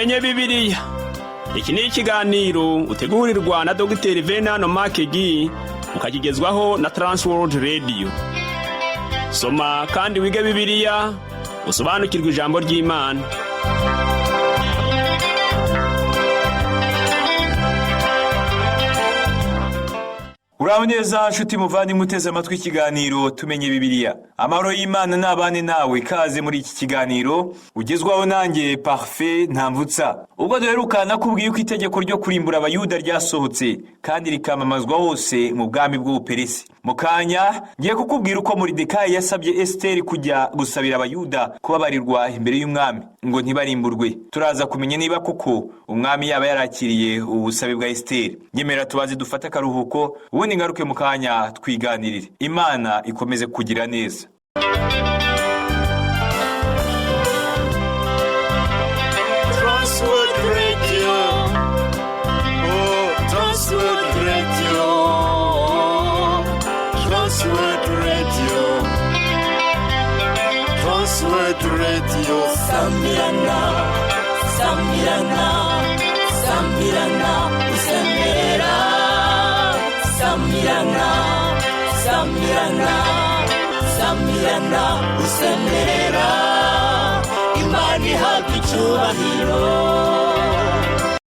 Tumenye Bibiliya. Iki ni ikiganiro utegurirwa na Dogiteri Venano Makegi, ukakigezwaho na Transworld Radio. Soma kandi wige Bibiliya, usobanukirwe ijambo ry'Imana. Uraho neza nshuti muvandimwe uteze amatwi ikiganiro Tumenye Bibiliya. Amahoro y'Imana n'abane nawe. Ikaze muri iki kiganiro ugezwaho nanjye Parufe Ntamvutsa. Ubwo duherukana kubwiye uko itegeko ryo kurimbura Abayuda ryasohotse kandi rikamamazwa hose mu bwami bw'Ubuperesi. Mu kanya ngiye kukubwira uko Moridekayi yasabye Esiteri kujya gusabira Abayuda kubabarirwa imbere y'umwami ngo ntibarimburwe. Turaza kumenya niba koko umwami yaba yarakiriye ubusabe bwa Esiteri. Nyemera tubaze dufate akaruhuko, ubundi ngaruke mu kanya twiganirire. Imana ikomeze kugira neza. Transworld Radio. Oh, Transworld Radio. Transworld Radio. Transworld Radio. Sambirana, sambirana, sambirana, usemerera. Sambirana, sambirana, sambirana, usemerera. Imana ihabwa icyubahiro.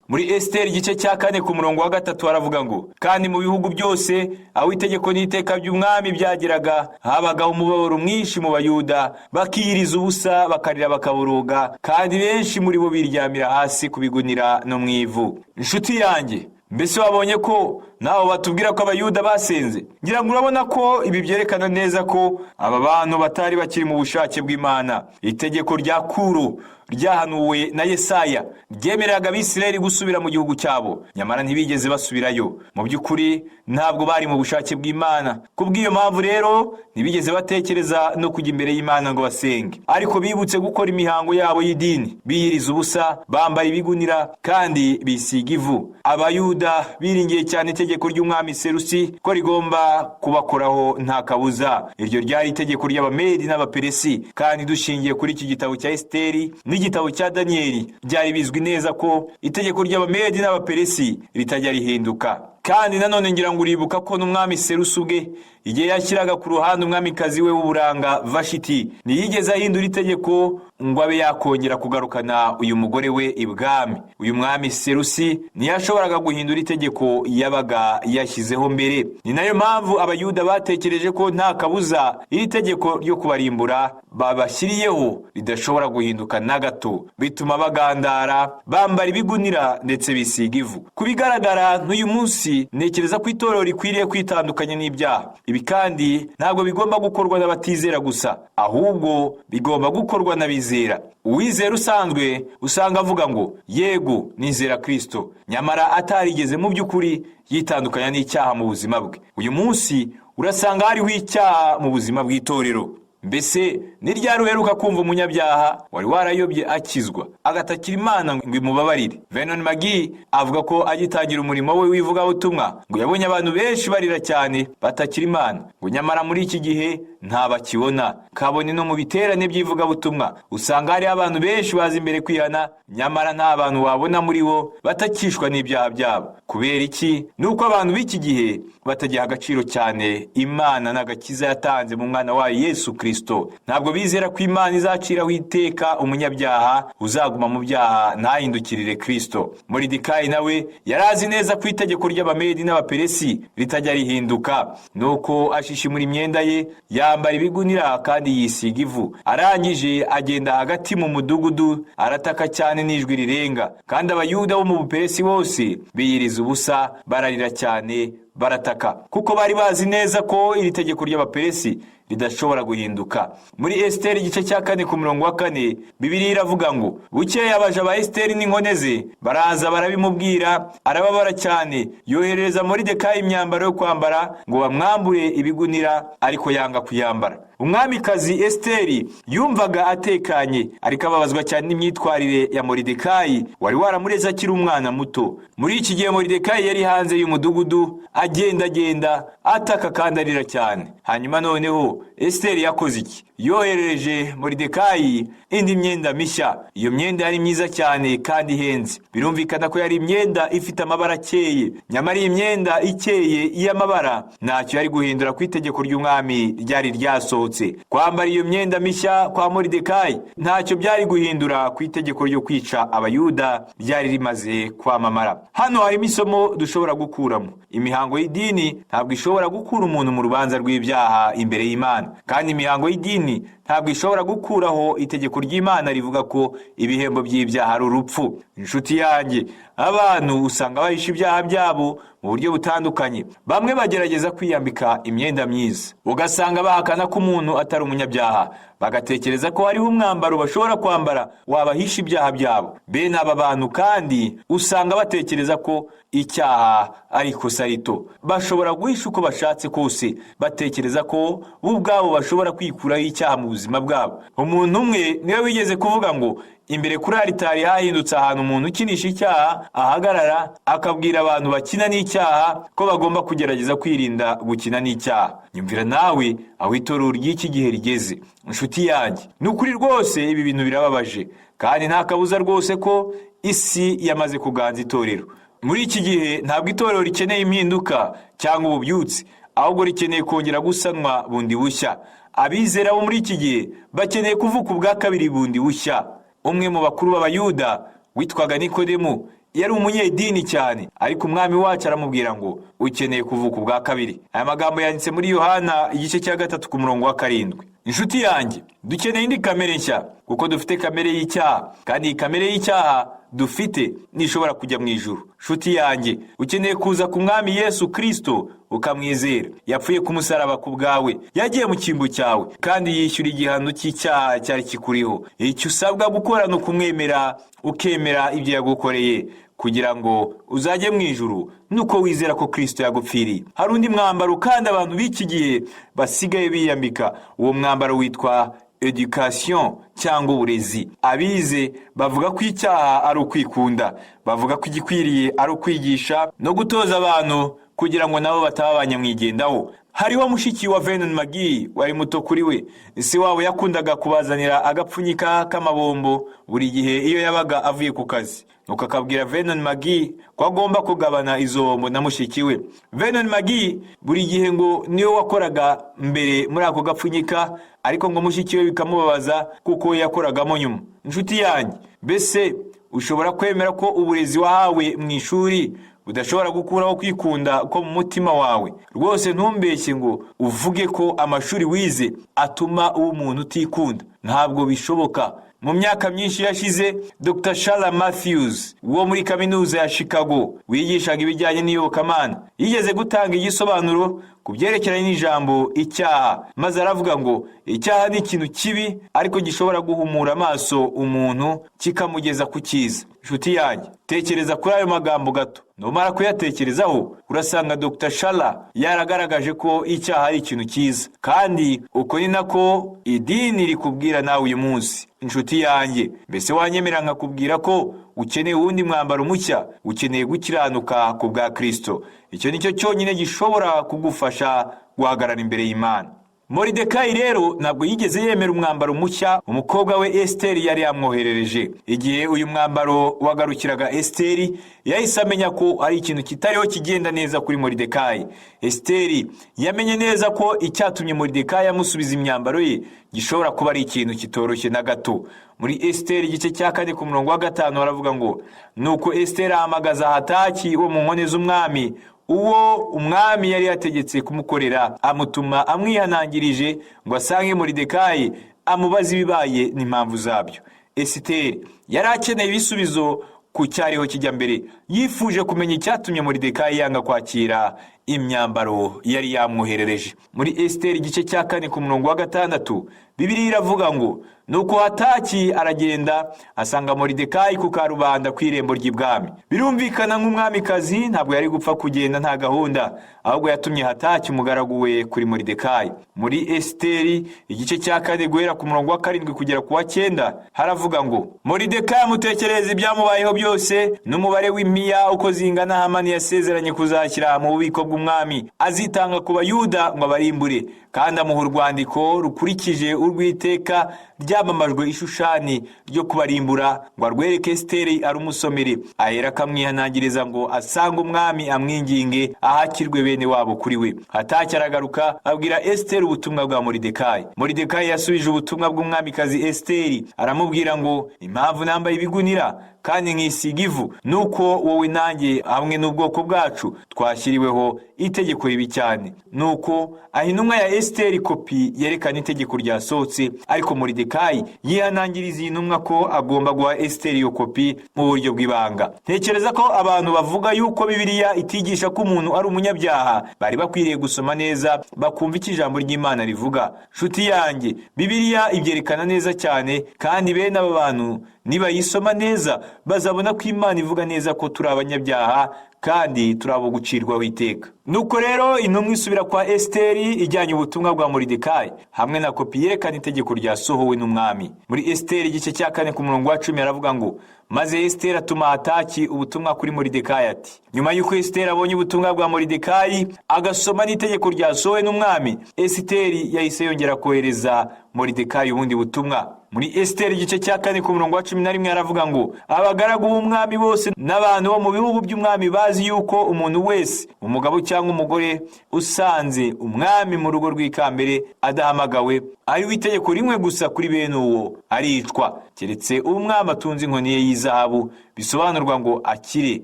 Muri Esiteri igice cya 4 ku murongo wa 3 haravuga ngo: "Kandi mu bihugu byose aho itegeko n'iteka by'umwami byageraga, habagaho umubabaro mwinshi mu Bayuda, bakiyiriza ubusa, bakarira, bakaboroga, kandi benshi muri bo biryamira hasi ku bigunira no mu ivu." Inshuti yanjye, mbese wabonye ko nawe batubwira ko Abayuda basenze? Ngira ngo urabona ko ibi byerekana neza ko aba bantu batari bakiri mu bushake bw'Imana. Itegeko rya Kuro ryahanuwe na Yesaya ryemereraga Abisirayeli gusubira mu gihugu cyabo, nyamara ntibigeze basubirayo. Mu by'ukuri ntabwo bari mu bushake bw'Imana. Kubw'iyo mpamvu rero ntibigeze batekereza no kujya imbere y'Imana ngo basenge, ariko bibutse gukora imihango yabo y'idini, biyiriza ubusa, bambara ibigunira kandi bisiga ivu. Abayuda biringiye cyane itegeko ry'umwami Serusi ko rigomba kubakoraho nta kabuza. Iryo ryari itegeko ry'Abamedi n'Abaperesi, kandi dushingiye kuri iki gitabo cya Esiteri n'igitabo cya Daniyeli, byari bizwi neza ko itegeko ry'Abamedi n'Abaperesi ritajya rihinduka. Kandi nanone ngira ngo uribuka ko n'umwami Serusi ubwe, igihe yashyiraga ku ruhande umwamikazi we w'uburanga Vashiti, ntiyigeze ahindura itegeko ngo abe yakongera kugarukana uyu mugore we ibwami. Uyu mwami Serusi ntiyashoboraga guhindura itegeko yabaga yashyizeho mbere. Ni nayo mpamvu Abayuda batekereje ko nta kabuza iri tegeko ryo kubarimbura babashyiriyeho ridashobora guhinduka na gato, bituma bagandara, bambara ibigunira ndetse bisiga ivu. Ku bigaragara n'uyu munsi, ntekereza ko itorero rikwiriye kwitandukanya n'ibyaha. Ibi kandi ntabwo bigomba gukorwa n'abatizera gusa, ahubwo bigomba gukorwa n'abizera. Uwizera usanzwe usanga avuga ngo: "Yego, nizera Kirisito," nyamara atarigeze mu by'ukuri yitandukanya n'icyaha mu buzima bwe. Uyu munsi urasanga hariho icyaha mu buzima bw'itorero. Mbese ni ryari uheruka kumva umunyabyaha wari warayobye akizwa, agatakira Imana ngo imubabarire? Venon Magi avuga ko agitangira umurimo we w'ivugabutumwa ngo yabonye abantu benshi barira cyane batakira Imana, ngo nyamara muri iki gihe ntabakibona. Kabone no mu biterane by'ivugabutumwa usanga hariho abantu benshi baza imbere kwihana, nyamara nta bantu wabona muri bo batakishwa n'ibyaha byabo. Kubera iki? Ni uko abantu b'iki gihe batagiha agaciro cyane Imana n'agakiza yatanze mu mwana wayo Yesu Kirisito. Ntabwo bizera ko Imana izaciraho iteka umunyabyaha uzaguma mu byaha ntahindukirire Kirisito. Moridekayi nawe yari azi neza ko itegeko ry'Abamedi n'Abaperesi ritajya rihinduka, nuko ashishimura imyenda ye, yambara ibigunira kandi yisiga ivu. Arangije agenda hagati mu mudugudu, arataka cyane n'ijwi rirenga, kandi Abayuda bo mu Buperesi bose biyiriza ubusa, bararira cyane, barataka, kuko bari bazi neza ko iri tegeko ry'Abaperesi ridashobora guhinduka. Muri Esiteri igice cya 4 ku murongo wa 4, Bibiliya iravuga ngo: "Bukeye abaja ba Esiteri n'inkone ze baraza barabimubwira, arababara cyane, yoherereza Moridekayi imyambaro yo kwambara ngo bamwambure ibigunira, ariko yanga kuyambara." Umwamikazi Esiteri yumvaga atekanye, ariko ababazwa cyane n'imyitwarire ya Moridekayi wari waramureze akiri umwana muto. Muri iki gihe Moridekayi yari hanze y'umudugudu. Agendagenda ataka kandi arira cyane. Hanyuma noneho Esiteri yakoze iki? Yoherereje Moridekayi indi myenda mishya. Iyo myenda yari myiza cyane kandi ihenze. Birumvikana ko yari imyenda ifite amabara akeye. Nyamara iyi myenda ikeye y'amabara ntacyo yari guhindura ku itegeko ry'umwami ryari ryasohotse. Kwambara iyo myenda mishya kwa Moridekayi ntacyo byari guhindura ku itegeko ryo kwica Abayuda ryari rimaze kwamamara. Hano harimo isomo dushobora gukuramo. Imihango y'idini ntabwo ishobora gukura umuntu mu rubanza rw'ibyaha imbere y'Imana, kandi imihango y'idini ntabwo ishobora gukuraho itegeko ry'Imana rivuga ko ibihembo by'ibyaha ari urupfu. Inshuti yanjye, abantu usanga bahisha ibyaha byabo mu buryo butandukanye. Bamwe bagerageza kwiyambika imyenda myiza, ugasanga bahakana ko umuntu atari umunyabyaha, bagatekereza ko hariho umwambaro bashobora kwambara wabahisha ibyaha byabo. Bene aba bantu kandi usanga batekereza ko icyaha ari ikosa rito. Bashobora guhisha uko bashatse kose, batekereza ko bo ubwabo bashobora kwikuraho icyaha mu buzima bwabo. Umuntu umwe niwe wigeze kuvuga ngo imbere kuri aritari hahindutse ahantu umuntu ukinisha icyaha ahagarara akabwira abantu bakina n'icyaha ko bagomba kugerageza kwirinda gukina n'icyaha. Nyumvira nawe aho itorero ry'iki gihe rigeze. Inshuti yanjye, ni ukuri rwose ibi bintu birababaje, kandi nta kabuza rwose ko isi yamaze kuganza itorero. Muri iki gihe ntabwo itorero rikeneye impinduka cyangwa ububyutse, ahubwo rikeneye kongera gusanwa bundi bushya. Abizera bo muri iki gihe bakeneye kuvuka ubwa kabiri bundi bushya. Umwe mu bakuru b'Abayuda witwaga Nikodemu yari umunyedini cyane, ariko umwami wacu aramubwira ngo ukeneye kuvuka ubwa kabiri. Aya magambo yanditse muri Yohana igice cya 3 ku murongo wa 7. Inshuti yanjye, dukeneye indi kamere nshya, kuko dufite kamere y'icyaha, kandi iyi kamere y'icyaha dufite ntishobora kujya mu ijuru. Inshuti yanjye, ukeneye kuza ku mwami Yesu Kristo ukamwizera. Yapfuye ku musaraba ku bwawe, yagiye mu cyimbo cyawe, kandi yishyura igihano cy'icyaha cyari kikuriho. Icyo usabwa gukora ni ukumwemera, ukemera ibyo yagukoreye kugira ngo uzajye mu ijuru, nuko wizera ko Kristo yagupfiriye. Hari undi mwambaro kandi abantu b'iki gihe basigaye biyambika. Uwo mwambaro witwa education cyangwa uburezi. Abize bavuga ko icyaha ari ukwikunda, bavuga ko igikwiriye ari ukwigisha no gutoza abantu kugira ngo nabo bataba abanyamwigendaho. Hariho mushiki wa Vernon McGee wari muto kuri we. Se wabo yakundaga kubazanira agapfunyika k'amabombo buri gihe iyo yabaga avuye ku kazi, nuko akabwira Vernon McGee ko agomba kugabana izo bombo na mushiki we. Vernon McGee buri gihe ngo niwe wakoraga mbere muri ako gapfunyika, ariko ngo mushiki we bikamubabaza kuko we yakoragamo nyuma. Inshuti yanjye, mbese ushobora kwemera ko uburezi wahawe mu ishuri budashobora gukuraho kwikunda ko mu mutima wawe? Rwose ntumbeshye ngo uvuge ko amashuri wize atuma uba umuntu utikunda. Ntabwo bishoboka. Mu myaka myinshi yashize, Dr Shala Matthews wo muri kaminuza ya Chicago wigishaga ibijyanye n'iyobokamana yigeze gutanga igisobanuro ku byerekeranye n'ijambo icyaha, maze aravuga ngo icyaha ni ikintu kibi ariko gishobora guhumura amaso umuntu kikamugeza ku cyiza. Inshuti yanjye, tekereza kuri ayo magambo gato. Numara kuyatekerezaho, urasanga Dr Shala yaragaragaje ko icyaha ari ikintu cyiza, kandi uko ni nako idini rikubwira nawe uyu munsi. Inshuti yanjye, mbese wanyemera nkakubwira ko ukeneye uwundi mwambaro mushya? Ukeneye gukiranuka ku bwa Kristo. Icyo ni cyo cyonyine gishobora kugufasha guhagarara imbere y'Imana. Moridekayi rero ntabwo yigeze yemera umwambaro mushya umukobwa we Esiteri yari yamwoherereje. Igihe uyu mwambaro wagarukiraga Esiteri, yahise amenya ko ari ikintu kitariho kigenda neza kuri Moridekayi. Esiteri yamenye neza ko icyatumye Moridekayi amusubiza imyambaro ye gishobora kuba ari ikintu kitoroshye na gato. Muri Esiteri igice cya 4 ku murongo wa 5 haravuga ngo nuko Esiteri ahamagaza Hataki wo mu nkone z'umwami, uwo umwami yari yategetse kumukorera, amutuma amwihanangirije ngo asange Moridekayi amubaze ibibaye n'impamvu zabyo. Esiteri yari akeneye ibisubizo ku cyariho kijya mbere. Yifuje kumenya icyatumye Moridekayi yanga kwakira imyambaro yari yamwoherereje. Muri Esiteri igice cya 4 ku murongo wa 6, Bibiliya iravuga ngo nuko Hataki aragenda asanga Moridekayi ku karubanda ku irembo ry'ibwami. Birumvikana nk'umwamikazi ntabwo yari gupfa kugenda nta gahunda, ahubwo yatumye Hataki umugaragu we kuri Moridekayi. Muri Esiteri igice cya 4 guhera ku murongo wa 7 kugera ku wa 9 haravuga ngo Moridekayi amutekerereza ibyamubayeho byose n'umubare w'impiya uko zingana Hamani yasezeranye kuzashyira mu bubiko bw'umwami. bw'umwami azitanga ku Bayuda ngo abarimbure, kandi amuha urwandiko rukurikije urw'iteka ryamamajwe Ishushani ryo kubarimbura ngo arwereke Esiteri arumusomere. Ahera akamwihanangiriza ngo asange umwami amwinginge ahakirwe bene wabo kuri we. Hataki aragaruka abwira Esiteri ubutumwa bwa Moridekayi. Moridekayi yasubije ubutumwa bw'umwamikazi Esiteri aramubwira ngo impamvu nambaye ibigunira kandi nkisiga ivu nuko wowe nanjye hamwe n'ubwoko bwacu twashyiriweho itegeko ribi cyane. Nuko aha intumwa ya Esiteri kopi yerekana itegeko ryasohotse, ariko Moridekayi yihanangiriza iyi ntumwa ko agomba guha Esiteri iyo kopi mu buryo bw'ibanga. Ntekereza ko abantu bavuga yuko Bibiliya itigisha ko umuntu ari umunyabyaha bari bakwiriye gusoma neza bakumva icyo ijambo ry'Imana rivuga. Nshuti yanjye, Bibiliya ibyerekana neza cyane, kandi bene aba bantu nibayisoma neza bazabona ko Imana ivuga neza ko turi abanyabyaha kandi turi abo gucirwaho iteka. Nuko rero intumwa isubira kwa Esiteri ijyanye ubutumwa bwa Moridekayi hamwe na kopi yerekana itegeko ryasohowe n'umwami. Muri Esiteri igice cya 4 ku murongo wa 10 aravuga ngo maze Esiteri atuma Hataki ubutumwa kuri Moridekayi ati nyuma y'uko Esiteri abonye ubutumwa bwa Moridekayi agasoma n'itegeko ryasohowe n'umwami, Esiteri yahise yongera kohereza Moridekayi ubundi butumwa. Muri Esiteri igice cya 4 ku murongo wa 11 aravuga ngo abagaragu b'umwami bose n'abantu bo mu bihugu by'umwami bazi yuko umuntu wese, umugabo cyangwa umugore, usanze umwami mu rugo rw'ikambere adahamagawe, ari itegeko rimwe gusa kuri bene uwo aricwa, keretse umwami atunze inkoni ye y'izahabu, bisobanurwa ngo akire.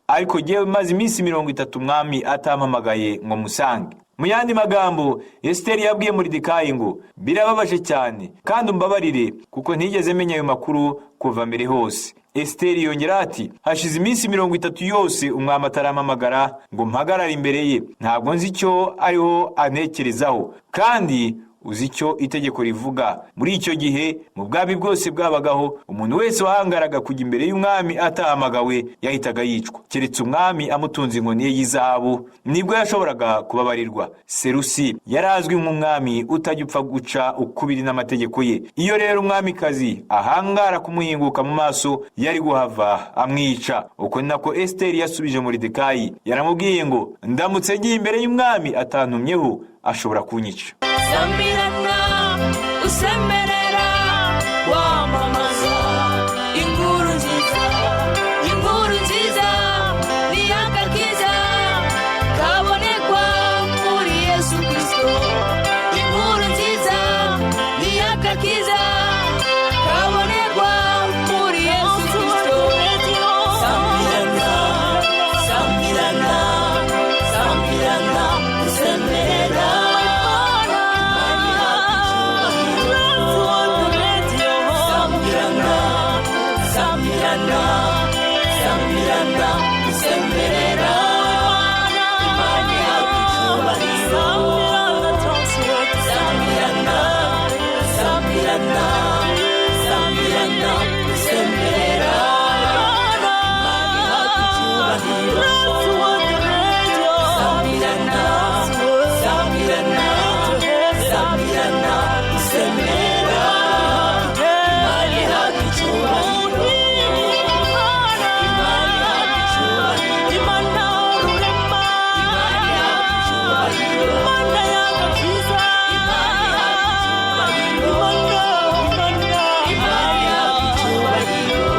Ariko jyewe maze iminsi 30 umwami atampamagaye ngo musange. Mu yandi magambo, Esiteri yabwiye Moridekayi ngo birababaje cyane kandi umbabarire kuko ntigeze menya ayo makuru kuva mbere hose. Esiteri yongera ati hashize iminsi 30 yose umwami atarampamagara ngo mpagarare imbere ye, ntabwo nzi icyo ariho antekerezaho, kandi uzi icyo itegeko rivuga. Muri icyo gihe mu bwami bwose bwabagaho, umuntu wese wahangaraga kujya imbere y'umwami atahamagawe yahitaga yicwa, keretse umwami amutunze inkoni ye y'izahabu nibwo yashoboraga kubabarirwa. Serusi yari azwi nk'umwami utajya upfa guca ukubiri n'amategeko ye. Iyo rero umwamikazi ahangara kumuhinguka mu maso yari guhava amwica. Uko ni nako Esiteri yasubije Moridekayi, yaramubwiye ngo ndamutse ngiye imbere y'umwami atantumyeho ashobora kunyica. Samirana usemerera wamamaza inkuru nziza, inkuru nziza ni agakiza kabonekwa muri Yesu Kristo. Inkuru nziza ni agakiza kabonekwa muri Yesu Kristo. Samirana, samirana, samirana usemerera. Samirana, samirana, samirana usemerera. Imana ihabwa icyubahiro. Samirana, samirana, samirana usemerera. Imana ihabwa icyubahiro. Samirana, samirana, samirana usemerera. Imana ihabwa icyubahiro. Imana ihabwa icyubahiro. Imana ihabwa icyubahiro. Imana ihabwa icyubahiro. Imana ihabwa icyubahiro.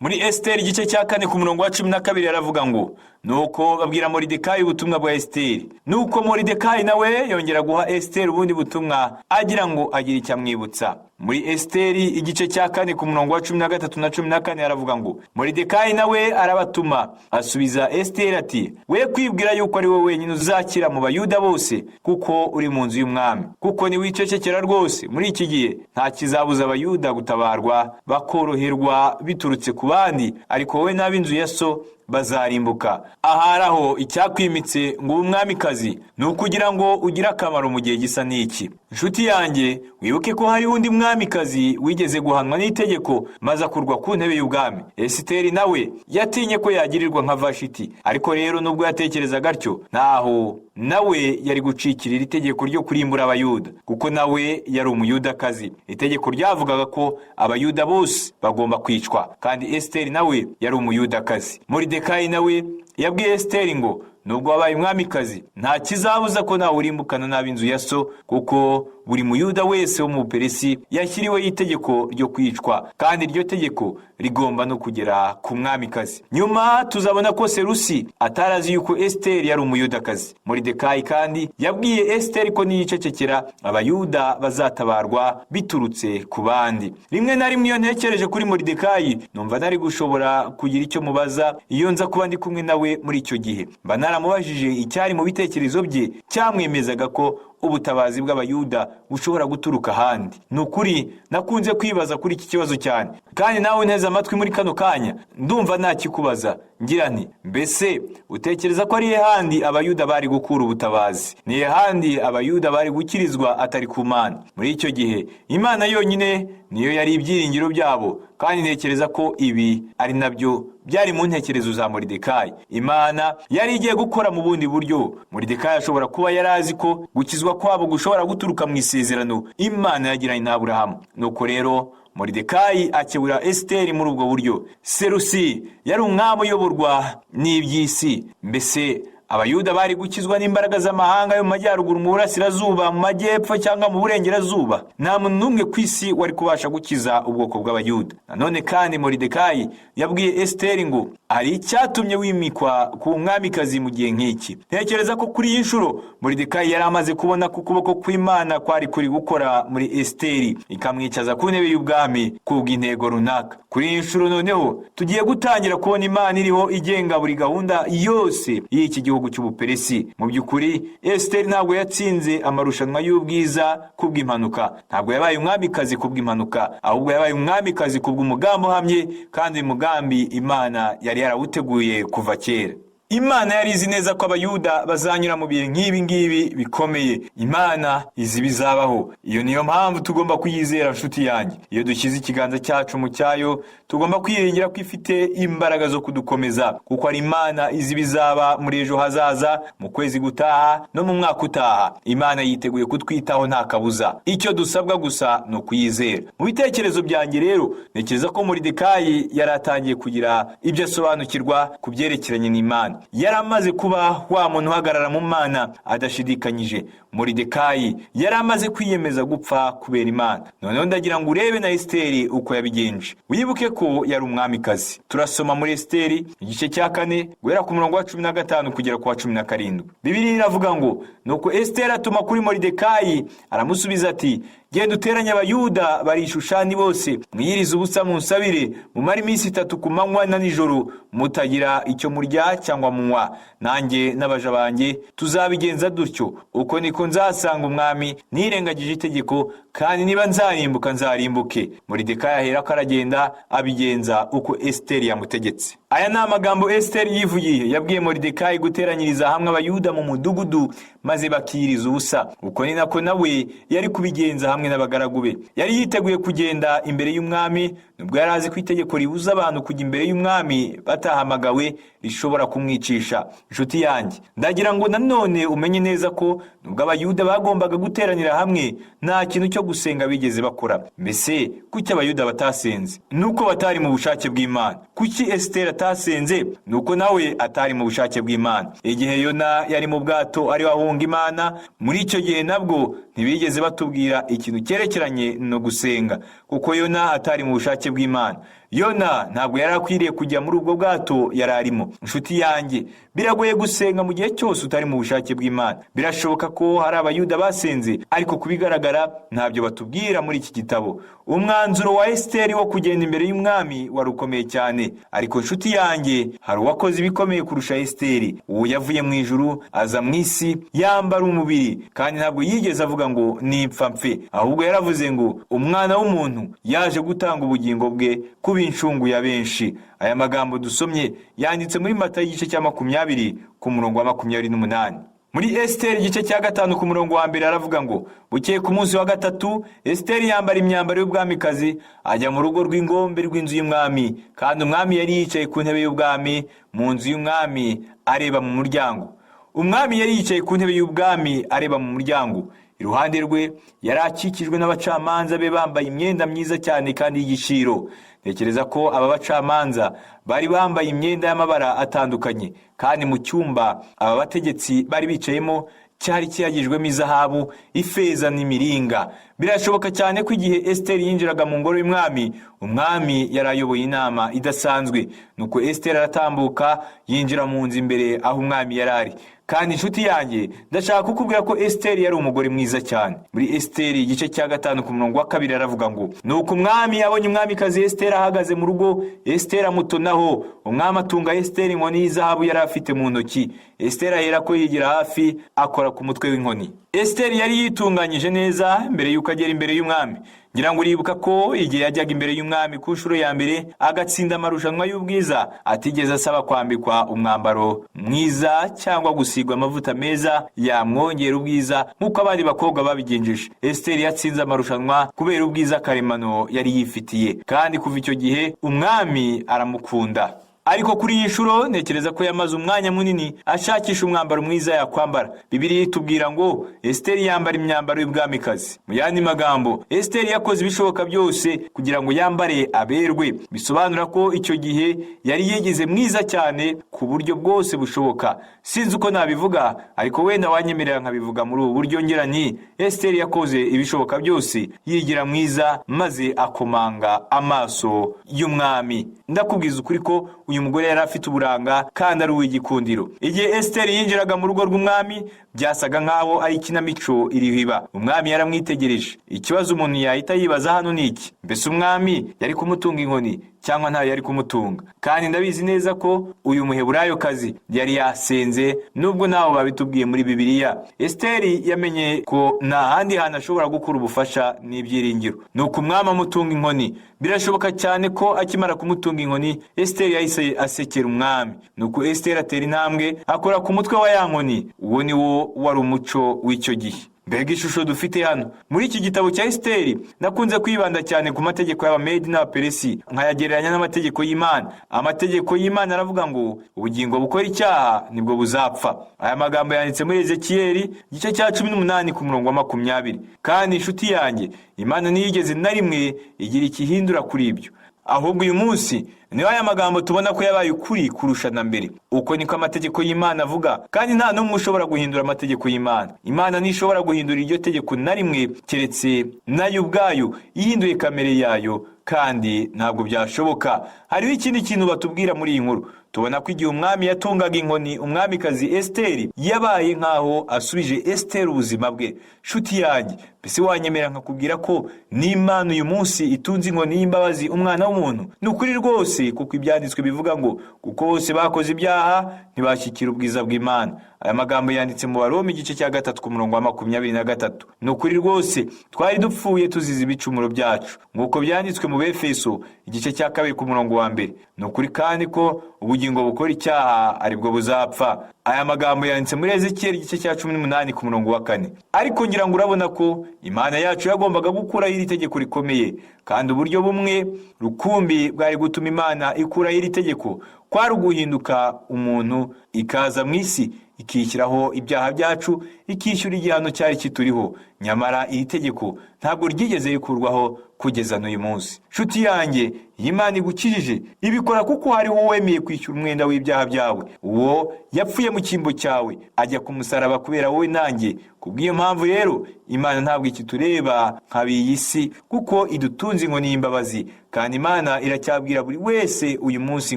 Muri Esiteri igice cya 4 ku murongo wa 12 aravuga ngo nuko babwira Moridekayi ubutumwa bwa Esiteri. Nuko Moridekayi nawe yongera guha Esiteri ubundi butumwa agira ngo agire icyo amwibutsa. Muri Esiteri igice cya 4 ku murongo wa 13 na 14 aravuga ngo Moridekayi nawe arabatuma asubiza Esiteri ati we kwibwira yuko ari wowe wenyine uzakira mu Bayuda bose kuko uri mu nzu y'umwami, kuko niwicecekera rwose muri iki gihe nta kizabuza Abayuda gutabarwa bakoroherwa biturutse ku bandi, ariko wowe n'ab'inzu ya so Bazarimbuka. Ahari aho icyakwimitse ngo ube umwamikazi ni ukugira ngo ugire akamaro mu gihe gisa n'iki. Inshuti yanjye, wibuke ko hariho undi mwamikazi wigeze guhanwa n'itegeko maze akurwa ku ntebe y'ubwami. Esiteri nawe yatinye ko yagirirwa nka Vashiti, ariko rero nubwo yatekerezaga atyo, ntaho nawe yari gucikira iri tegeko ryo kurimbura Abayuda, kuko nawe yari Umuyudakazi. Itegeko ryavugaga ko Abayuda bose bagomba kwicwa, kandi Esiteri nawe yari Umuyudakazi. Moridekayi nawe yabwiye Esiteri ngo: "Nubwo wabaye umwamikazi, nta kizabuza ko nawe urimbukana n'ab'inzu ya so, kuko buri Muyuda wese wo mu Buperesi yashyiriweho itegeko ryo kwicwa, kandi iryo tegeko rigomba no kugera ku mwamikazi." Nyuma tuzabona ko Serusi atarazi yuko Esiteri yari Umuyudakazi. Moridekayi kandi yabwiye Esiteri ko niyicecekera, Abayuda bazatabarwa biturutse ku bandi. Rimwe na rimwe iyo ntekereje kuri Moridekayi, numva nari gushobora kugira icyo mubaza iyo nza kuba ndi kumwe nawe muri icyo gihe. Mba naramubajije icyari mu bitekerezo bye cyamwemezaga ko ubutabazi bw'Abayuda bushobora guturuka ahandi. Ni ukuri nakunze kwibaza kuri iki kibazo cyane, kandi nawe nteze amatwi muri kano kanya, ndumva ntakikubaza ngira nti: mbese utekereza ko ari handi Abayuda bari gukura ubutabazi? Ni handi Abayuda bari gukirizwa atari ku Mana? Muri icyo gihe Imana yonyine niyo yari ibyiringiro byabo, kandi ntekereza ko ibi ari nabyo byari mu ntekerezo za Moridekayi. Imana yari igiye gukora mu bundi buryo. Moridekayi ashobora kuba yari azi ko gukizwa kwabo gushobora guturuka mu isezerano Imana yagiranye na Aburahamu. Nuko rero Moridekayi akebura Esiteri muri ubwo buryo. Serusi yari umwami uyoborwa n'iby'isi. Mbese Abayuda bari gukizwa n'imbaraga z'amahanga yo mu majyaruguru, mu burasirazuba, mu majyepfo cyangwa mu burengerazuba? Nta muntu n'umwe ku isi wari kubasha gukiza ubwoko bw'Abayuda. Nanone kandi Moridekayi yabwiye Esiteri ngo: "Hari icyatumye wimikwa ku mwamikazi mu gihe nk'iki." Ntekereza ko kuri iyi nshuro Moridekayi yari amaze kubona ko ukuboko kw'Imana kwari kuri gukora muri Esiteri, ikamwicaza ku ntebe y'ubwami kubw'intego runaka. Kuri iyi nshuro noneho tugiye gutangira kubona Imana iriho igenga buri gahunda yose y'iki gihugu cy'Ubuperesi. Mu by'ukuri Esiteri ntabwo yatsinze amarushanwa y'ubwiza kubw'impanuka, ntabwo yabaye umwamikazi kubw'impanuka, ahubwo yabaye umwamikazi kubw'umugambi uhamye, kandi uyu mugambi Imana yari yarawuteguye kuva kera. Imana yari izi neza ko Abayuda bazanyura mu bihe nk'ibi ngibi bikomeye. Imana izi ibizabaho. Iyo niyo mpamvu tugomba kuyizera, nshuti yanjye. Iyo dushyize ikiganza cyacu mu cyayo, tugomba kwiringira ko ifite imbaraga zo kudukomeza, kuko ari Imana izi ibizaba muri ejo hazaza, mu kwezi gutaha no mu mwaka utaha. Imana yiteguye kutwitaho nta kabuza. Icyo dusabwa gusa ni ukuyizera. Mu bitekerezo byanjye rero, ntekereza ko Moridekayi yari atangiye kugira ibyo asobanukirwa ku byerekeranye n'Imana. Yari amaze kuba wa muntu uhagarara mu Mana adashidikanyije. Moridekayi yari amaze kwiyemeza gupfa kubera Imana. Noneho ndagira ngo urebe na Esiteri uko yabigenje. Wibuke ko yari umwamikazi. Turasoma muri Esiteri igice cya 4, guhera ku murongo wa 15 kugera ku wa 17. Bibiliya iravuga ngo: "Nuko Esiteri atuma kuri Moridekayi, aramusubiza ati: 'Genda uteranye Abayuda bari i Shushani bose, mwiyirize ubusa, munsabire, mumare iminsi 3 ku manywa na nijoro mutagira icyo murya cyangwa munywa. Nanjye n'abaja banjye tuzabigenza dutyo. Uko niko nzasanga umwami nirengagije itegeko, kandi niba nzarimbuka nzarimbuke.'" Moridekayi aherako aragenda, abigenza uko Esiteri yamutegetse. Aya ni amagambo Esiteri yivugiye. Yabwiye Moridekayi guteranyiriza hamwe Abayuda mu mudugudu maze bakiyiriza ubusa. Uko ni nako nawe yari kubigenza hamwe n'abagaragu be. Yari yiteguye kugenda imbere y'umwami, nubwo yari azi ko itegeko ribuza abantu kujya imbere y'umwami batahamagawe rishobora kumwicisha. Inshuti yanjye, ndagira ngo nanone umenye neza ko nubwo Abayuda bagombaga guteranira hamwe, nta kintu cyo gusenga bigeze bakora. Mbese kuki Abayuda batasenze? Nuko batari mu bushake bw'Imana. Kuki Esiteri atasenze? Nuko nawe atari mu bushake bw'Imana. Igihe Yona yari mu bwato ari ahunga Imana, muri icyo gihe nabwo ntibigeze batubwira ikintu cyerekeranye no gusenga, kuko Yona atari mu bushake bw'Imana. Yona ntabwo yari akwiriye kujya muri ubwo bwato yari arimo. Inshuti yanjye, biragoye gusenga mu gihe cyose utari mu bushake bw'Imana. Birashoboka ko hari Abayuda basenze, ariko kubigaragara ntabyo batubwira muri iki gitabo. Umwanzuro wa Esiteri wo kugenda imbere y'umwami wari ukomeye cyane, ariko inshuti yanjye, hari uwakoze ibikomeye kurusha Esiteri. Uwo yavuye mu ijuru aza mu isi yambara umubiri, kandi ntabwo yigeze avuga ngo nipfa mpfe, ahubwo yaravuze ngo: "Umwana w'umuntu yaje gutanga ubugingo bwe kuba ube incungu ya benshi. Aya magambo dusomye yanditse muri Matayo igice cya 20 ku murongo wa 28. Muri Esiteri igice cya 5 ku murongo wa 1 aravuga ngo: bukeye ku munsi wa 3 Esiteri yambara imyambaro y'ubwamikazi ajya mu rugo rw'ingombe rw'inzu y'umwami, kandi umwami yari yicaye ku ntebe y'ubwami mu nzu y'umwami areba mu muryango. Umwami yari yicaye ku ntebe y'ubwami areba mu muryango. Iruhande rwe yari akikijwe n'abacamanza be bambaye imyenda myiza cyane kandi y'igiciro. Ntekereza ko aba bacamanza bari bambaye imyenda y'amabara atandukanye, kandi mu cyumba aba bategetsi bari bicayemo cyari kiyagijwemo izahabu, ifeza n'imiringa. Birashoboka cyane ko igihe Esiteri yinjiraga mu ngoro y'umwami, umwami yari ayoboye inama idasanzwe. Nuko Esiteri aratambuka yinjira mu nzu imbere aho umwami yari ari. Kandi inshuti yanjye, ndashaka kukubwira ko Esiteri yari umugore mwiza cyane. Muri Esiteri igice cya 5 ku murongo wa 2 aravuga ngo: nuko umwami abonye umwamikazi Esiteri ahagaze mu rugo, Esiteri amutonaho. Umwami atunga Esiteri inkoni y'izahabu yari afite mu ntoki. Esiteri ahera ko yigira hafi akora ku mutwe w'inkoni. Esiteri yari yitunganyije neza mbere y'uko agera imbere y'umwami. Ngira ngo uribuka ko igihe yajyaga imbere y'umwami ku nshuro ya mbere agatsinda amarushanwa y'ubwiza, atigeze asaba kwambikwa umwambaro mwiza cyangwa gusigwa amavuta meza yamwongera ubwiza nk'uko abandi bakobwa babigenjeje. Esiteri yatsinze amarushanwa kubera ubwiza karemano yari yifitiye, kandi kuva icyo gihe umwami aramukunda. Ariko kuri iyi nshuro ntekereza ko yamaze umwanya munini ashakisha umwambaro mwiza yakwambara. Bibiliya itubwira ngo Esiteri yambara imyambaro y'ubwamikazi. Mu yandi magambo, Esiteri yakoze ibishoboka byose kugira ngo yambare aberwe. Bisobanura ko icyo gihe yari yigize mwiza cyane ku buryo bwose bushoboka. Sinzi uko nabivuga, ariko wenda wanyemerera nkabivuga muri ubu buryo ngira nti: Esiteri yakoze ibishoboka byose yigira mwiza maze akomanga amaso y'umwami. Ndakubwiza ukuri ko uyu mugore yari afite uburanga kandi ari uw'igikundiro. Igihe Esiteri yinjiraga mu rugo rw'umwami, byasaga nk'aho ari ikinamico iriho iba. Umwami yaramwitegereje. Ikibazo umuntu yahita yibaza hano ni iki: mbese umwami yari kumutunga inkoni cyangwa ntayo yari kumutunga? Kandi ndabizi neza ko uyu muheburayokazi yari yasenze, nubwo ntaho babitubwiye muri Bibiliya. Esiteri yamenye ko nta handi hantu ashobora gukura ubufasha n'ibyiringiro. Nuko umwami amutunga inkoni. Birashoboka cyane ko akimara kumutunga inkoni, Esiteri yahise asekera umwami. Nuko Esiteri atera intambwe akora ku mutwe wa ya nkoni. Uwo ni wo wari umuco w'icyo gihe. Mbega ishusho dufite hano muri iki gitabo cya Esiteri! Nakunze kwibanda cyane ku mategeko y'Abamedi n'Abaperesi, nkayagereranya n'amategeko y'Imana. Amategeko y'Imana aravuga ngo ubugingo bukora icyaha nibwo buzapfa. Aya magambo yanditse muri Ezekiyeli igice cya 18 ku murongo wa 20. Kandi inshuti yanjye, Imana ntiyigeze na rimwe igira ikihindura kuri ibyo. Ahubwo uyu munsi niyo aya magambo tubona ko yabaye ukuri kurusha na mbere. Uko niko amategeko y'Imana avuga, kandi nta n'umwe ushobora guhindura amategeko y'Imana. Imana ntishobora guhindura iryo tegeko na rimwe, keretse nayo ubwayo ihinduye kamere yayo, kandi ntabwo byashoboka. Hariho ikindi kintu batubwira muri iyi nkuru. Tubona ko igihe umwami yatungaga inkoni umwamikazi Esiteri, yabaye nk'aho asubije Esiteri ubuzima bwe. Nshuti yanjye, mbese wanyemera nkakubwira ko n'Imana uyu munsi itunze inkoni y'imbabazi umwana w'umuntu? Ni ukuri rwose, kuko ibyanditswe bivuga ngo kuko bose bakoze ibyaha ntibashyikira ubwiza bw'Imana. Aya magambo yanditse mu Baroma igice cya 3 ku murongo wa 23. Ni ukuri rwose, twari dupfuye tuzize ibicumuro byacu, nk'uko byanditswe mu Befeso igice cya 2 ku murongo wa 1. Ni ukuri kandi ko ubugingo bukora icyaha aribwo buzapfa. Aya magambo yanditse muri Ezekiyeli igice cya 18 ku murongo wa 4. Ariko ngira ngo urabona ko Imana yacu yagombaga gukuraho iri tegeko rikomeye, kandi uburyo bumwe rukumbi bwari gutuma Imana ikuraho iri tegeko kwari uguhinduka umuntu, ikaza mu isi, ikishyiraho ibyaha byacu, ikishyura igihano cyari kituriho. Nyamara iri tegeko ntabwo ryigeze rikurwaho kugeza n'uyu munsi. Nshuti yanjye, iyi Imana igukijije ibikora kuko hariho uwemeye kwishyura umwenda w'ibyaha byawe. Uwo yapfuye mu cyimbo cyawe, ajya ku musaraba kubera wowe nanjye. Kubw'iyo mpamvu rero, Imana ntabwo ikitureba nk'ab'iyi si, kuko idutunze inkoni y'imbabazi. Kandi Imana iracyabwira buri wese uyu munsi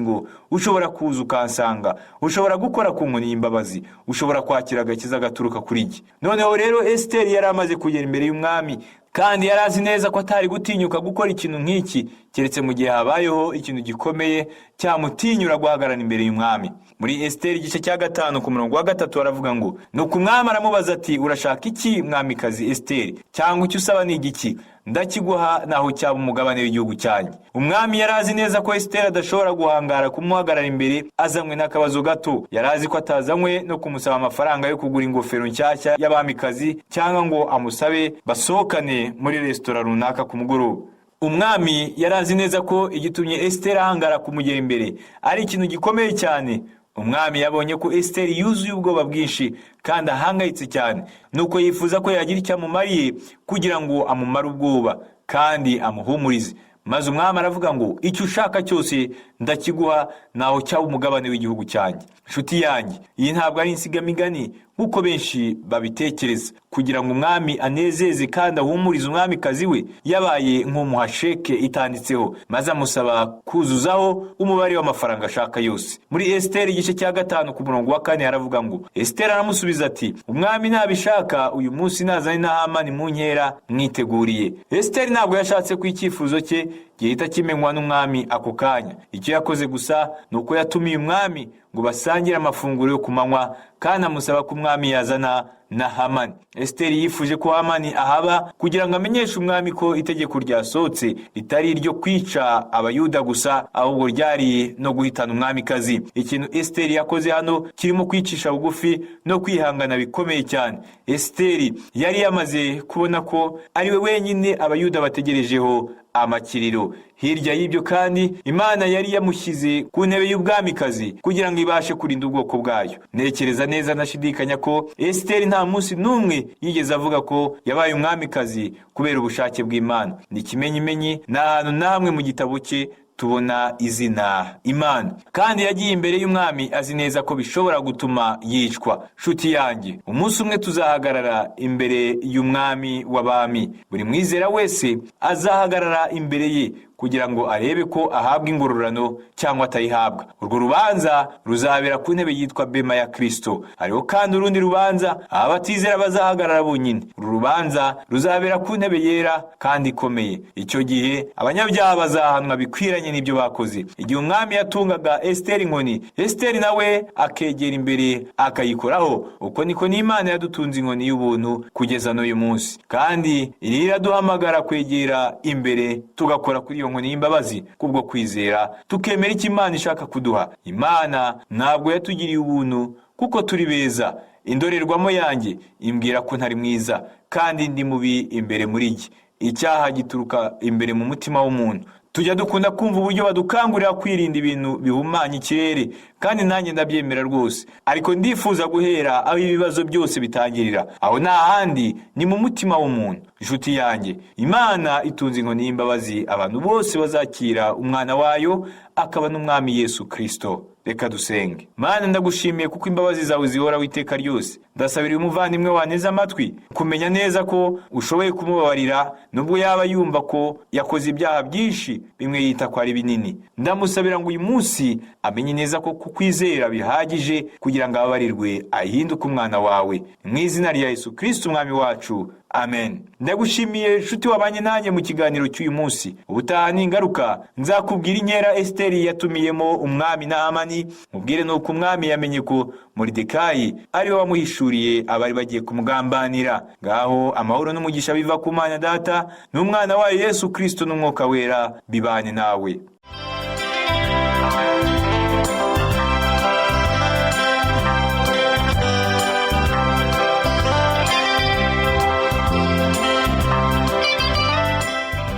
ngo ushobora kuza ukansanga, ushobora gukora ku nkoni y'imbabazi, ushobora kwakira agakiza gaturuka kuri jye. Noneho rero Esiteri yari amaze kugera imbere y'umwami, kandi yari azi neza ko atari gutinyuka gukora ikintu nk'iki Keretse mu gihe habayeho ikintu gikomeye cyamutinyura guhagarara imbere y'umwami. Muri Esiteri igice cya 5 ku murongo wa 3 aravuga ngo: "Nuko umwami aramubaza ati: Urashaka iki, mwamikazi Esiteri? Cyangwa icyo usaba ni igiki? Ndakiguha naho cyaba umugabane w'igihugu cyanjye." Umwami yari azi neza ko Esiteri adashobora guhangara kumuhagarara imbere azanywe n'akabazo gato. Yari azi ko atazanywe no kumusaba amafaranga yo kugura ingofero nshyashya y'abamikazi, cyangwa ngo amusabe basohokane muri resitora runaka ku mugoroba. Umwami yari azi neza ko igitumye Esiteri ahangara kumugera imbere ari ikintu gikomeye cyane. Umwami yabonye ko Esiteri yuzuye ubwoba bwinshi kandi ahangayitse cyane, nuko yifuza ko yagira icyo amumariye kugira ngo amumare ubwoba kandi amuhumurize. Maze umwami aravuga ngo: "Icyo ushaka cyose ndakiguha, naho cyaba umugabane w'igihugu cyanjye." Inshuti yanjye, iyi ntabwo ari insigamigani nk'uko benshi babitekereza. Kugira ngo umwami anezeze kandi ahumurize umwamikazi we, yabaye nk'umuha sheke itanditseho, maze amusaba kuzuzaho umubare w'amafaranga ashaka yose. Muri Esiteri igice cya 5 ku murongo wa 4 haravuga ngo: Esiteri aramusubiza ati: "Umwami nabishaka, uyu munsi nazane na Hamani mu nkera mwiteguriye." Esiteri ntabwo yashatse ko icyifuzo cye gihita kimenywa n'umwami ako kanya. Icyo yakoze gusa ni uko yatumiye umwami ngo basangire amafunguro yo ku manywa, kandi amusaba ko umwami yazana na Hamani. Esiteri yifuje ko Hamani ahaba kugira ngo amenyeshe umwami ko itegeko ryasohotse ritari iryo kwica Abayuda gusa, ahubwo ryari no guhitana umwamikazi. Ikintu Esiteri yakoze hano kirimo kwicisha bugufi no kwihangana bikomeye cyane. Esiteri yari yamaze kubona ko ari we wenyine Abayuda bategerejeho amakiriro. Hirya y'ibyo kandi, Imana yari yamushyize ku ntebe y'ubwamikazi kugira ngo ibashe kurinda ubwoko bwayo. Ntekereza neza ntashidikanya ko Esiteri nta munsi n'umwe yigeze avuga ko yabaye umwamikazi kubera ubushake bw'Imana. Ni ikimenyimenyi, ni ahantu namwe mu gitabo cye tubona izina Imana. Kandi yagiye imbere y'umwami azi neza ko bishobora gutuma yicwa. Nshuti yanjye, umunsi umwe tuzahagarara imbere y'umwami w'abami. Buri mwizera wese azahagarara imbere ye kugira ngo arebe ko ahabwa ingororano cyangwa atayihabwa. Urwo rubanza ruzabera ku ntebe yitwa Bema ya Kristo. Hariho kandi urundi rubanza abatizera bazahagarara bonyine. Uru rubanza ruzabera ku ntebe yera kandi ikomeye. Icyo gihe abanyabyaha bazahanwa bikwiranye n'ibyo bakoze. Igihe umwami yatungaga Esiteri inkoni, Esiteri nawe akegera imbere akayikoraho. Uko niko n'Imana yadutunze inkoni y'ubuntu kugeza n'uyu munsi, kandi iri iraduhamagara kwegera imbere tugakora kuri iyo nkoni y'imbabazi kubwo kwizera, tukemera icyo Imana ishaka kuduha. Imana ntabwo yatugiriye ubuntu kuko turi beza. Indorerwamo yanjye imbwira ko ntari mwiza kandi ndi mubi imbere muri jye. Icyaha gituruka imbere mu mutima w'umuntu. Tujya dukunda kumva uburyo badukangurira kwirinda ibintu bihumanya ikirere, kandi nanjye ndabyemera rwose. Ariko ndifuza guhera aho ibibazo byose bitangirira. Aho nta handi, ni mu mutima w'umuntu. Inshuti yanjye, Imana itunze inkoni y'imbabazi abantu bose bazakira umwana wayo akaba n'umwami Yesu Kristo. Reka dusenge. Mana, ndagushimiye kuko imbabazi zawe zihoraho iteka ryose. Ndasabira uyu muvandimwe waneze amatwi kumenya neza ko ushoboye kumubabarira, nubwo yaba yumva ko yakoze ibyaha byinshi bimwe yita ko ari binini. Ndamusabira ngo uyu munsi amenye neza ko kukwizera bihagije kugira ngo ababarirwe, ahinduke umwana wawe. Mu izina rya Yesu Kristo umwami wacu, amen. Ndagushimiye nshuti wabanye nanjye mu kiganiro cy'uyu munsi. Ubutaha ningaruka nzakubwira inkera Esiteri yatumiyemo umwami na Hamani, mubwire nuko umwami yamenye ko Moridekayi ariwe wamuhishuriye abari bagiye kumugambanira. Ngaho amahoro n'umugisha biva ku Mana Data n'umwana wayo Yesu Kristo n'umwuka wera bibane nawe.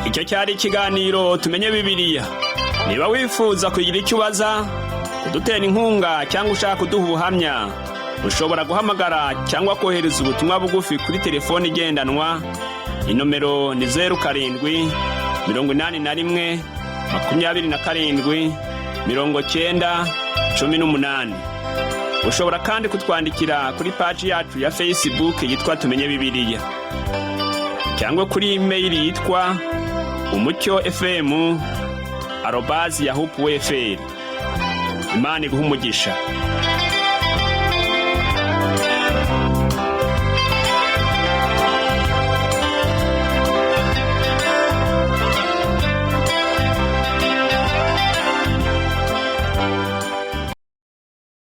Icyo cyari ikiganiro Tumenye Bibiliya. Niba wifuza kugira icyo ubaza, kudutera inkunga cyangwa ushaka kuduha ubuhamya, ushobora guhamagara cyangwa kohereza ubutumwa bugufi kuri telefoni igendanwa. Inomero ni 0781 27 90 18. Ushobora kandi kutwandikira kuri paji yacu ya Facebook yitwa Tumenye Bibiliya, cyangwa kuri imeyili yitwa umucyofm@yahoo.fr. Imana iguhe umugisha.